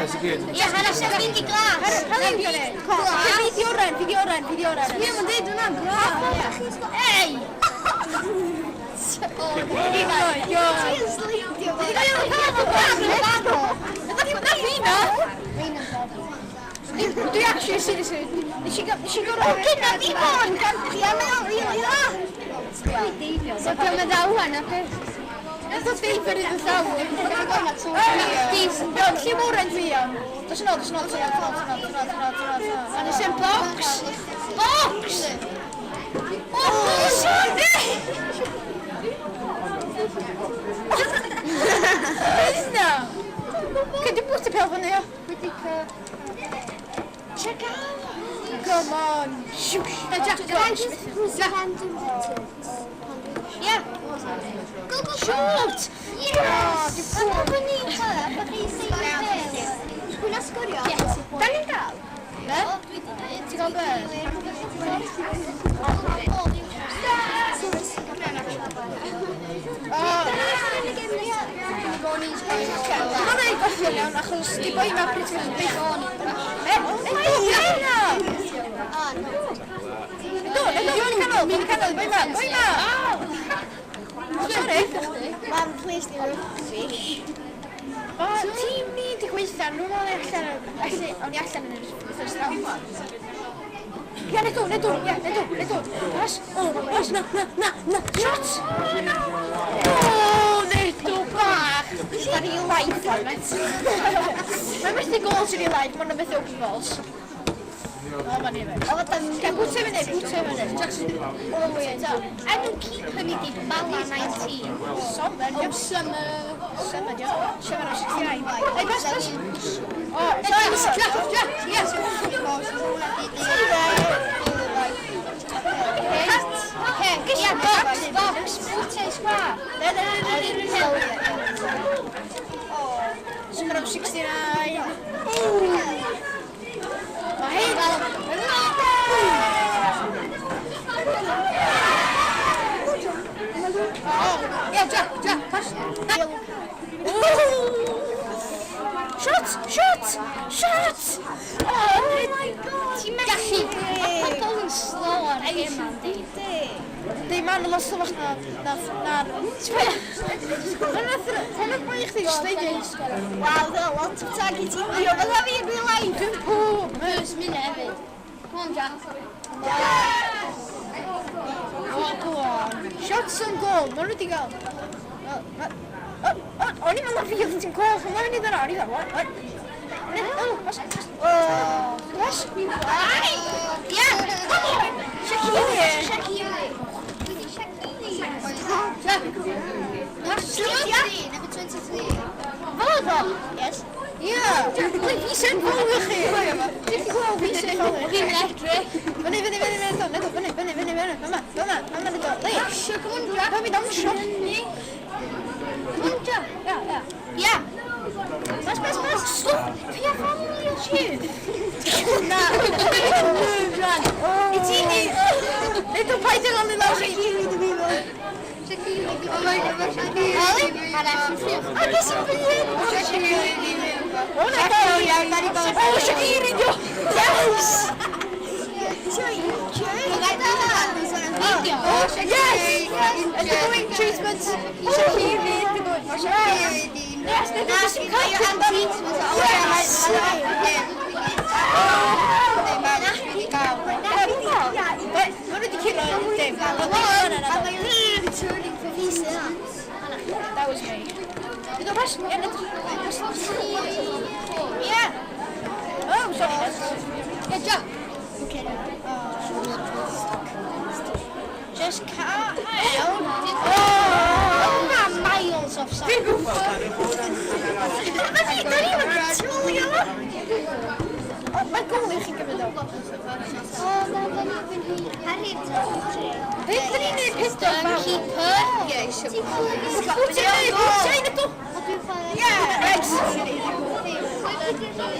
Pres i gyd. Ie, hanner fi di glas. Fi di oren, fi di oren, fi di oren. Ie, mae'n dweud hwnna'n glas. Ei! Yo. Ti'n sleidio fo. Na fi na. Dwi actually, seriously, nes i gorau... O, gyda fi fon! Ia, mae o'n rili dda. So, dwi'n meddwl wan, oce? Nath o David yn llaw. Iawn, lle mae oren dwi iawn? Dos yn ôl, dos yn ôl, dos yn ôl, dos yn ôl, dos yn ôl, dos yn ôl, dos yn ôl. A nes i'n box! Box! Oh, sorry! Beth na? Cyn di bwt y pel fyny o? Check out! Come on! Shoosh! Jack, Can I just press random buttons? Yeah. Go, go, go! Shoot! Yes! Ond pan ni'n chwarae, pan chi'n seio bel. Pwy'n sgorio? Yes. Da ni'n dal? Ne? Dwi di dweud. Ti'n gael be? O, O! Dwi'n ei gorffen iawn, achos di boi ma pryd ti'n beicho. E, e, na! Do, na, do, yn canol, yn canol, boi ma, boi ma! Sorry. Mam, please, di rubbish. O, tîm ni di gweithio, nhw'n o'n i allan, o'n i allan yn yr first round. Ia, ne do, ne do, ia, ne do, ne do. Pas, o, pas, na, na, na, na, shot! O, ne do bach! Mae'n real life one, mate. Mae'n methu goals in real life, mae'n methu open balls. O, mae'n i fe. O, dan... Ca, bwtio fyny, bwtio fyny. Jackson, O, ie. Enw keeper mi di Bala 19. Summer, Oh, Summer. Summer, dio. Summer o 69. Ei, pas, pas. O, sorry. Jack, Jack, yes. Okay, yeah, box, box, bwtio square. Ne, ne, ne, ne, ne, ne. Summer of 69. Ooh. Mae hyn... Oh, yeah, Jack, Jack, pass. Ooh. Shot, shot, shot! Oh my God! Ti'n gallu... Mae pobl yn slow ar hyn, yndi? Di, man lot o na, na, na... Pan oedd boi chdi sleidio? Wow, there are a lot of targeting me. Oedd fi in real life. Dwi'n pob. First minute hefyd. Come on, Jack. Oh, go on. Shots on goal, maen nhw wedi gael. O'n i'n meddwl fi oedd ti'n coch, ond mae'n i ddara, o'n i ddara, what? What? Ne, oh, pas, pas. Oh. Pas. Ai! Yeah! Come on! Shaqiri. Shaqiri. Shaqiri. Jack. 23, number 23. Fel oedd o? Yes. Ie. Ble fi sy'n follow chi? Dwi'n gweld fi sy'n follow chi. Fi'n edrych. Fyny, fyny, fyny, fyny, fyny, fyny, fyny, fyny, fyny, fyma, fyma, fyma, fyma, le. Come on, Jack. Pan fi dawnsio. Come on, Jack. Ia, ia. Yeah. Pas, pas, pas. Stop. Fi a family ti. Na. I ti ni. Nid o paid yn ond i lawr. Shaqiri di fi fel. Shaqiri di fi fel. Oli? A beth sy'n byd? Shaqiri di fi fel. O, na, O, Shaqiri di o. Yes! Oh, Yes! And the going treatment. Shaqiri di go. Yes, nid o sy'n cael. Yes! Mae nhw wedi curo dim. Na, na, na. That was me. Did o pas? Ie, nid Yeah. Oh, sorry. Yeah, Jack. Just can't. Oh! Oh, miles offside. Fi'n gwybod. Na fi, da ni'n controlio fo. O, mae gol i chi gymryd o. O, na, da ni fy'n hi. Harry, Beth da ni'n neud pedwar fawr? Keeper. Pwt i'n neud, pwt i'n neud o. Yeah. Right.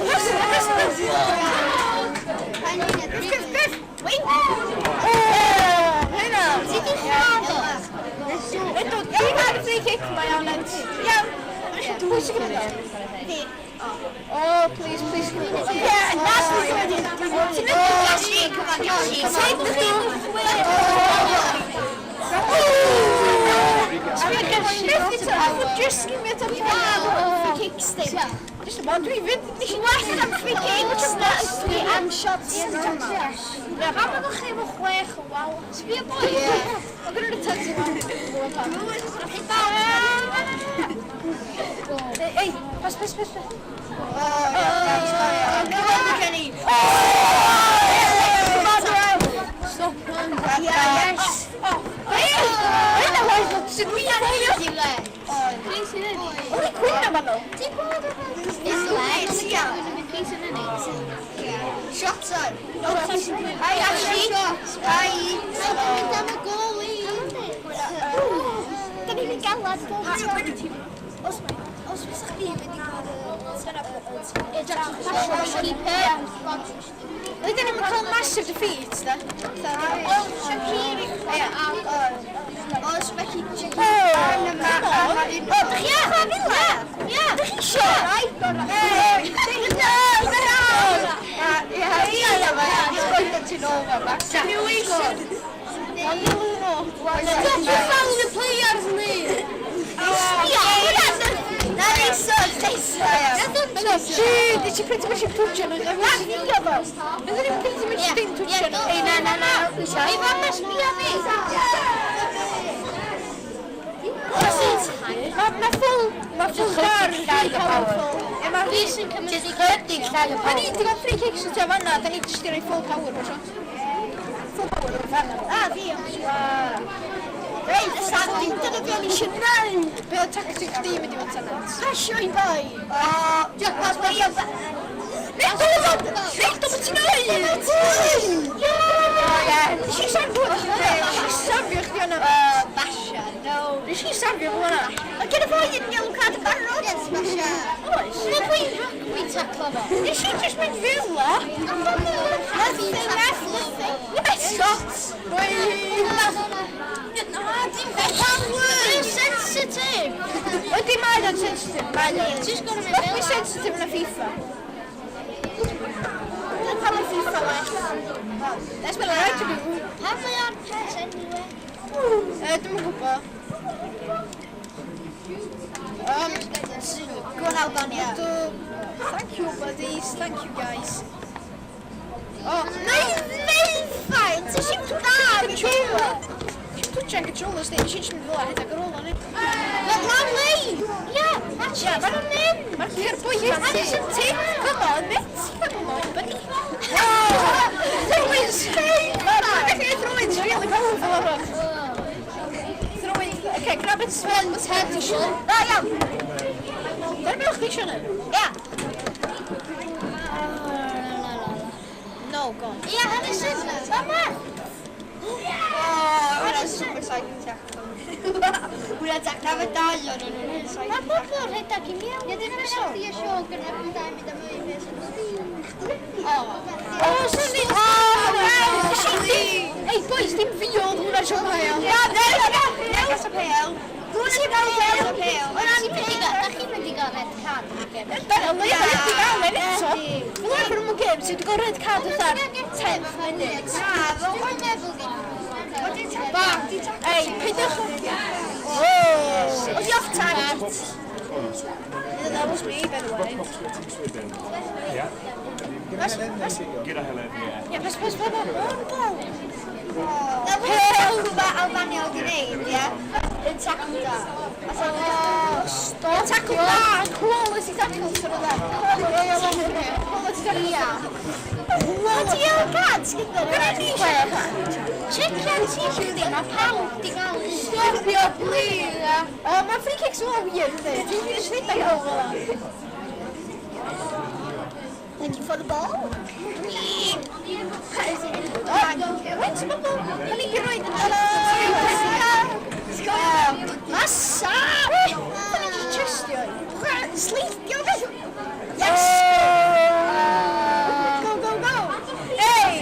Pas, pas, pas. Griff, Griff, wait. Oh, hynna. Ti di lladd o? Ydw, dwi'n gael free kick mae iawn, Ed. Iawn. Pwy sy'n gymryd o? Fi. Oh, please, please. Yeah, that's what I did. Ti'n mynd Come on, Gashi. Take the Just give me a free kicks ddim. Just one, dwi fynd. Nes i Well am free kicks na dwi am shots. Na, pam byddwch chi efo chwech o waw? Sbia boi. Mae gen i'r tens yma. Ei, pas, pas, pas, pas. Oh, Kenny. Stop. Yes. Oh, ei, ei, sut dwi'n O'n i'n cwyno fan nhw. Shots on. Hi, Ashley. Hi. Da ni'n mynd galad bob tro. Os fysa chdi mynd i cael y Keeper. Ydyn ni'n cael massive defeat, da. O, Shaqiri. Os mae hi Oh, come on. Oh, dych chi ar Villa? Ie. Dych chi isio? No, no. Ie, ie, ie. Stop foul the players ni. Na, neisod, neisod. Shit, nes i pretty much twtio nhw. Fydden ni'n pretty much dim twtio nhw. Ei, na, na, na. Ei, fan ma sbio fi. Mae full bar yn really powerful. Ie, mae Fi sy'n cymryd i chydig llai o Ma ni wedi cael free kicks o fanna, da ni jyst i roi full power o shot. Full power o fanna. Ah, fi. Reit, Sandy, dyna be o'n i eisiau gwneud. Be oedd tactic chdi mynd i fod tan? Pasio i boi. Diolch, pas, pas. Nid o, nid o, beth ti'n neud? Ie! Nes i safio chdi, nes i safio chdi o'na. Basha, no. Nes i safio fo hwnna. Mae gen i fo un yellow card yn barod. Yes, Basha. Oes. Mae'n pwynt rugby taclo fo. Nes i just mynd fel la. Nothing, nothing. Yes! Shots! Na, dim power. Sensitive. Ydy mae o'n sensitive, mae o'n. Just gonna mynd Lot fel mwy 'na. sensitive na FIFA. Dyna pam mae FIFA well. That's what I like to do. Pam mae ar press anyway? Dwi'm yn gwybod. Go on Albania. Thank you, buddies. Thank you, guys. Oh, Mae'n fine. Ti eisiau da controller. Nes i'm twtio'n controller, sti. Nes i jyst mynd fel 'a, rhedeg ar ôl o ni. Mae'n lan lein. Ie, Ie, ma'n mynd. Mae'r clear boy here. Harrison, Take, come on, mate. Come on, buddy. Oh, throw-ins. Mae'r throw-ins really powerful ar hwn. Throw-in. Okay, grab it. Well, terrible. Da iawn. Dyna beth chdi eisiau neud? Ie. No, go on. Ie, Harrison. Mama. Oh, hwnna'n super sliding tackle. Hwnna'n tackle efo dau o'n nhw'n sliding. Mae pobl yn rhedeg i mewn. Ie, dyna beth chdi a Siôn gyda fi dau mynd am y peth. Oh, sorry. Oh, Ei, boys, dim fi oedd hwnna Siôn Hael. Na, na, na, na! Gas y pêl. Dwi'n gael Gas y pêl. Da chi'n mynd i gael red card yn y gêm. Dyna, le, da ni wedi gael un eto. Fel arfer mewn gêm, sydd wedi gael red card fatha 10 minutes. Na, fel Dwi'n meddwl gen Ba, ei, peidiwch. Oh! Oedd i off target. That was me, by the way. Yeah. Pas, pas. Gyda Helen, yeah. Ie, pas, pas, pas, pas. Ball. Na, pêl ma Albania wedi wneud, ie? Yn tackle da. Stop. Tackle da, quality tackle, sort of that. Quality tackle. What yellow cards gyda Gyda ni eisiau Checia ti chdi, mae pawb di gael un. Stopio, please. Oh, mae free kicks yn weird, ynddi? Dwi'n mynd i rhedeg o fel 'na. Thank you for the ball. Oh, wait, mae ball. Da ni wedi rhoi yn Masa! Da ni wedi chestio. Sleidio beth! Yes! Go, go, go. Hey!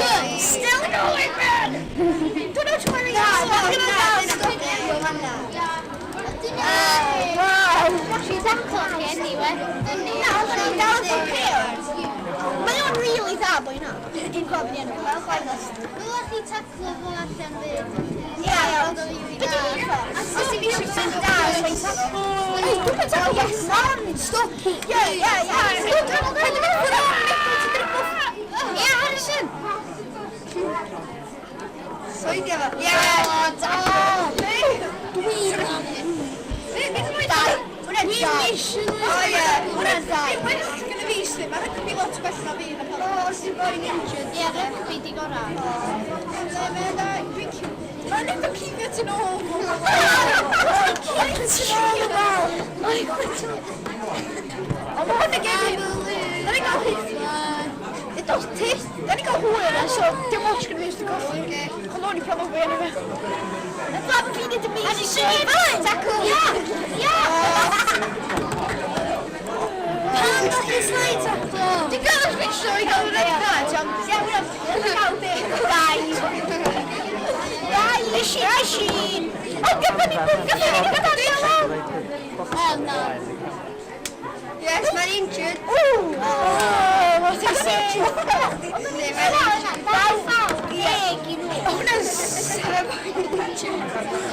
Good. Still going, man! Don't know what Na, na, na, na. Wow. She's taclo chi anyway. Dwi'n cofio ni enw. Wel, chwaith. Ddylech chi taclo fo allan fyd. Ie, ond oedd hi'n dda. Os ti'n eisiau ti'n da, mae'n taclo. Ei, dwi'n mynd taclo. Yes. Stop. Ie, ie, ie. Ie, Harrison! Soidio fo. Ie. Da. Dwi'n... Dau. Hwna'n Dwi'n dau. mission... O ie, hwnna'n dau. Mae'n gynnu fi sydd, mae rygbi lot gwell na fi. O, os ti'n boi'n injured. Ie, rygbi di gorau. Mae'n eitha cuddio tu nôl. Cuddio tu nôl y bal. Ond mae hwn yn gêm. Da ni'n gael hyd. Dos ti. Da ni'n gael hwyl yna, so dim ots gyda fi os dwi'n colli. Ond o'n i probably anyway. Pam fi'n neud amazing. Tackle! Ie! Ie! Pam ddech chi slide tackle? Ti'n gael os fi i gael yr red card, iawn. Ie, hwnna'n 90. Dau. Dau. Nes i, nes i. O, gyda ni, gyda ni, gyda ni. O, na. Yes, mae'n injured. Ooh! Oh, what a save! Dau ffawl, deg i nhw. Hwnna'n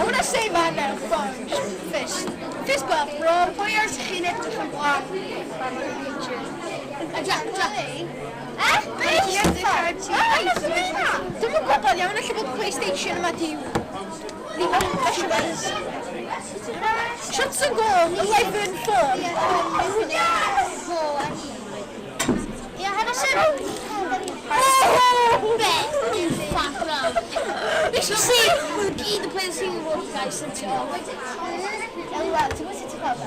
Hwnna'n save hanner, phone, fist. Fist bump, bro. Pwy oes chi'n edrych yn blaen? Mae'n injured. Jack, Jack. Eh? Chi'n edrych ar y tîm? Dwi'm yn gwybod iawn, ella bod PlayStation yma di... Ddim yn specialised. Shots on goal, 11-4. Ie, Harrison. Oh! Be? You fuck round. Nes i see, mae'n gyd y players sy'n fod guys yn tu ôl. Elwa, ti'n gwybod sut ti'n gweld?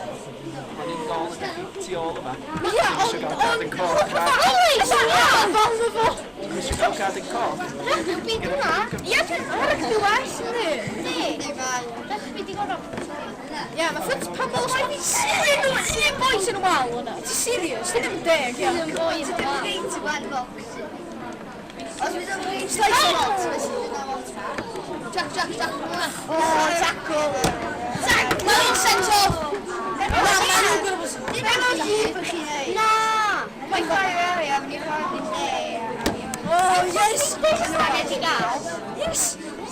O'n i'n gol tu ôl yma. Ie, Eisiau gael cardyn coch. Oes! Fel fo. Eisiau gael cardyn coch. Rygbi dyna. Ie, rygbi well, yndi? Di. Rygbi di gorau. Ie, mae ffynt pobl... Serious? Un boys yn y wal yna. Ti serious? Ti ddim yn deg, ie. Un boi yn y wal. Eight one box. Os fydd o'n slice lot, felly fydd o'n lot. Jack, Jack, Jack. O, tackle. Mae'n sent off. Na, ma' nhw'n gwybod. Dim ond un bych chi'n neud. Na. Mae'n chwarae area, mae'n chwarae ddim Oh, yes! Mae'n wedi gael. Yes!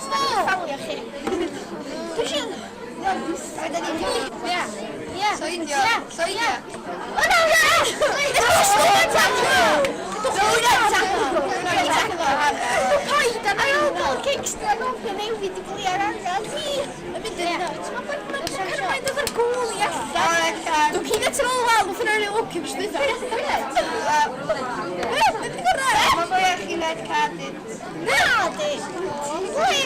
Ffawlio chi. Dwi eisiau... Ie. Ie. Soidio. Soidio. O na, na! Paid â na goal kicks na gofio newid i player arall. Yn mynd yn nuts. Mae'n cymaint oedd ar gôl i allan. Dwi'n cyn at ôl wal, wrth yna'n rhyw lwc i fy sbydda. Mae fwy ar chi red carded. Na, di. Ble?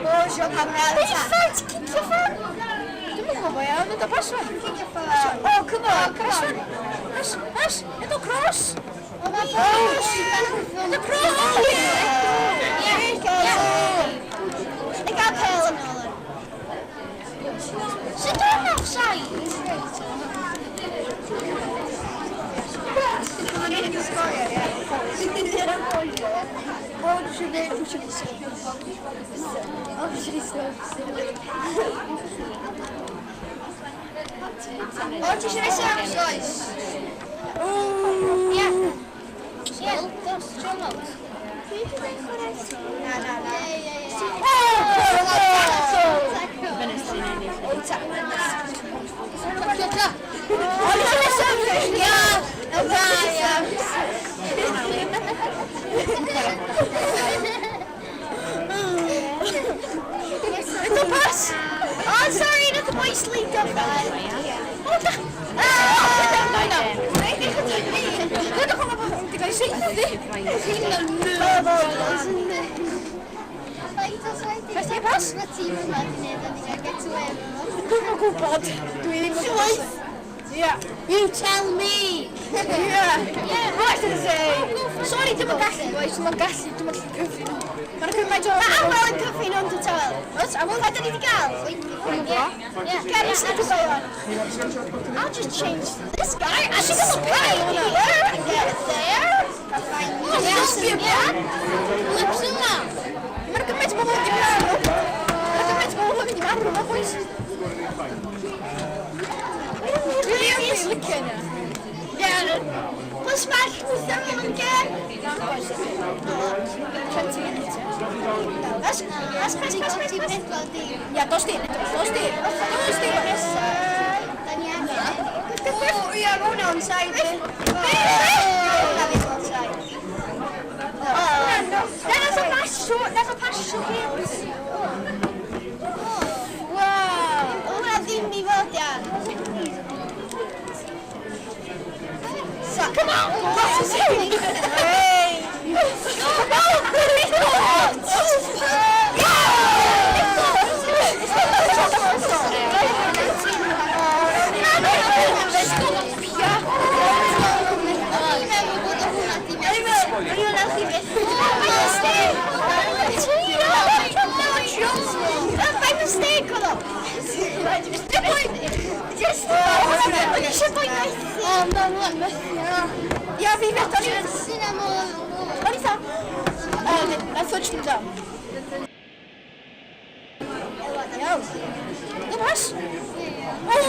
O, sio pam Be di ffaith cicio ffan? Dwi'n yn gwybod iawn, ynddo pas fan. Cicio ffan. O, come on, come on. Pas, pas, ynddo cross. O, na, Ynddo cross. Ie. Neu gael pel yn ôl. Sut dwi'n offside? Mae'n un i sgorio, ie. O, dwi eisiau gwneud, dwi eisiau gwneud. O, dwi eisiau gwneud. O, ti eisiau rhoi service, oes? Ie. Ie, dos, Charlotte. Na, na, na. Ie, ie, ie. O, ta. Jack, Jack. O, dwi eisiau gwneud service. Ia, da, ia. Ynddo pas. Oh, sorry, nath y boi sleidio fel. O, dach... Na, na. Dydych chi'n gwybod wedi cael ei saethu? Pas, pas. Mae tîm yma wedi gwneud o'n i gael get away efo fo. Dwi'm yn gwybod. Dwi ddim yn gwybod. Yeah. You tell me! Yeah. Right to say. Sorry, dwi'm yn gallu, boys. Dwi'm yn gallu, dwi'm yn gallu cyfri nhw. Mae'n cymaint o... Mae Awel yn cyfri nhw'n dy tawel. What? Awel? Pa da ni wedi gael? Yeah. Gary Snickers on. I'll just change this guy. I should have a pay here and get it there. Oh, this be a bad. Lips yma! Mae'n gymaint o bobl wedi marw. Mae'n gymaint o bobl wedi marw, ma boys. Dwi'n really licio hynna. Yeah, no. Plus mae llwyth am yn gêm. 20 minutes, ie. Pas, pas, pas, pas, pas, pas. Ia, dos di, dos di, dos di. Da ni angen. O, ia, mae hwnna onside. Hwnna ddim onside. Nath o pasio, nath o pasio Hughes. Wow. Hwnna ddim i fod, ia. Come on! What is he? Hey! Come on! Stopia! O'n i'n meddwl bod o hwnna di methu. O'n i'n meddwl chi methu. By mistake! By mistake oedd o! Just... O'n i eisiau boi methu. O, ma' hwnna'n methu. Ia, fi methu. O'n i... Sy'n aml... O'n i tha... I thought you down. Iawn. Go pass. Oh!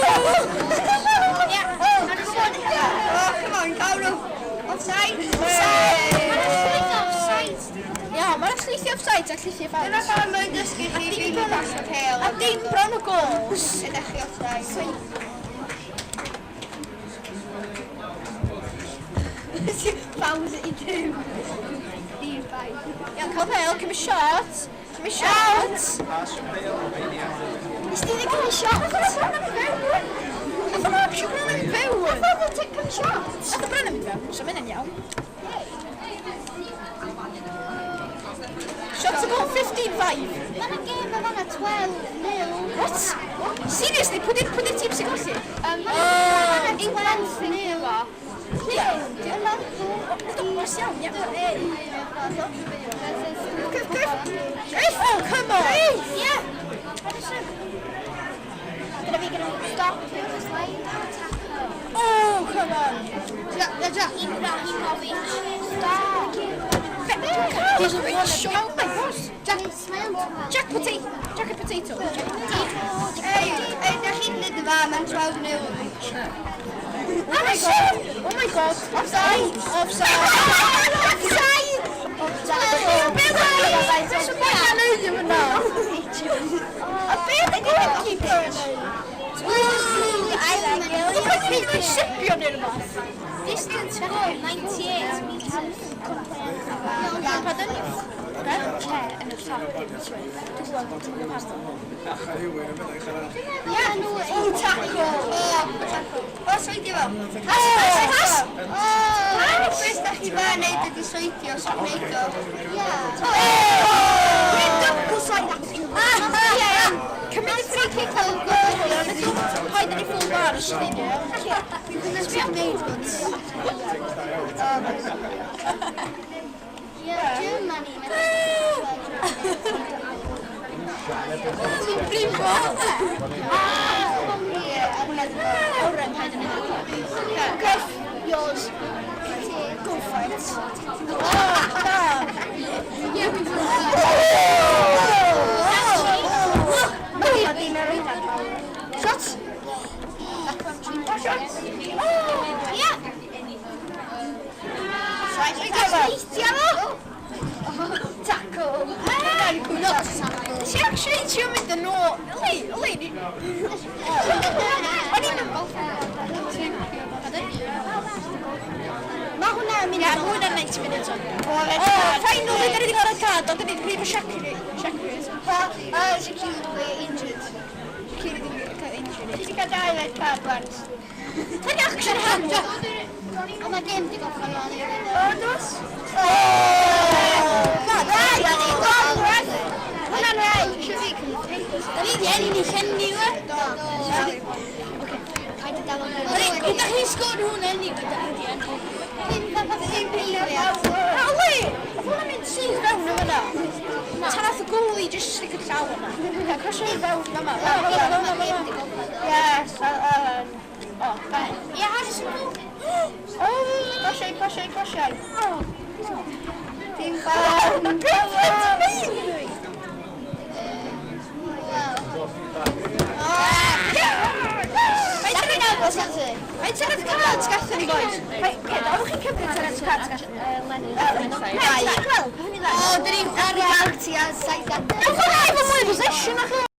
Yeah. Oh, come on. Oh, come on, gael nhw. Offside. Offside. Mae'n llwyth offside. Ia, mae'n llwythi offside a llwythi Dyna fouls. pam mae'n dysgu chi ddim i basio pêl. A dim bron o goals. Ydych chi offside. Fouls i dim. Dim bai. Iawn, cael pel, cymryd shot. Cymryd shot. Pass Bale, Romania. Nes ti ddim cymryd shot? Nath o'n actually bron yn mynd fewn. Nath o'n cymryd shot? Nath o bron yn mynd fewn, so mae'n iawn. Shots to goal, 15-5. Mae'n gêm yn fanna 12-0. What? Seriously, pwy di'r tîm sy'n colli? Mae'n 12-0. Ie. Nath o iawn, ie. Griff, Griff. Griff! Oh, come on! Yeah. Gyda fi, gyda fi. Stop. Oh, come on! Ibrahimovic. Stop. Oh my gosh! Jack, Jack potato. Jack a potato. Ei, ei, da chi'n neud y fa, mae'n 12-0. Oh my god! Oh my god! Offside! Offside! Offside! Offside! Beth yw'n yna? A beth ydy goalkeeper yn neud? I like it. Dwi'n mynd i sipio neu rhywbeth. Distance goal, 98 metres. Pardon? Chair yn y top yn Swift. Dwi'n gweld pardon. Yeah, nhw Oh, tackle. Oh, tackle. O, soedio fo. Pass, pass, pass! Oh, beth da chi fa neud ydi soedio, so'n neud o. Yeah. Dwi'n double side action. Cymryd y free kick fel goal. Paid yn ei full bar os chdi. Dwi'n neud hwn. Yeah, Germany. Ti'n brifo. Oren, paid yn ei. Griff, yours. Go for it. Oh, na. Yeah, we've Mae dim ar oed. Shots. Shots. Yeah. Soedio fo. Tackle. Not tackle. Ti actually trio mynd yn ôl. Oli, oli. O'n i'n... Mae hwnna'n mynd Ia, mwy na 90 minutes on. O, Oh, finally, da ni wedi cael y card, ond da ni wedi brifo Shaqiri. Shaqiri. Shaqiri injured. Shaqiri wedi cael injury. Ti wedi cael dau red card once. Mae'n action hand. Ond mae gêm di gorffen o'n O, dos? Na, Hwnna'n rhaid. Da ni di ennill i llenni, we. Ydych chi'n sgôr hwn anyway, da ni di ennill. Na, oli! Oedd hwnna'n mynd syth fewn o fyna. Tan nath y goalie just stick y llaw yna. Crosio i fewn fyma. Fyma, fyma, fyma, fyma. Yes, Oh, fine. Ie, Harrison Goal. Oh, Crosiau, crosiau, crosiau. oh. Dim fan. Beth ti'n neud? Paid Faint o red cards gathon ni, boys? Oeddech chi'n cyfri ta red cards gathon ni? Wel, O, dyn ni'n chwarae tua 70. Nath o'n efo mwy possession na chi.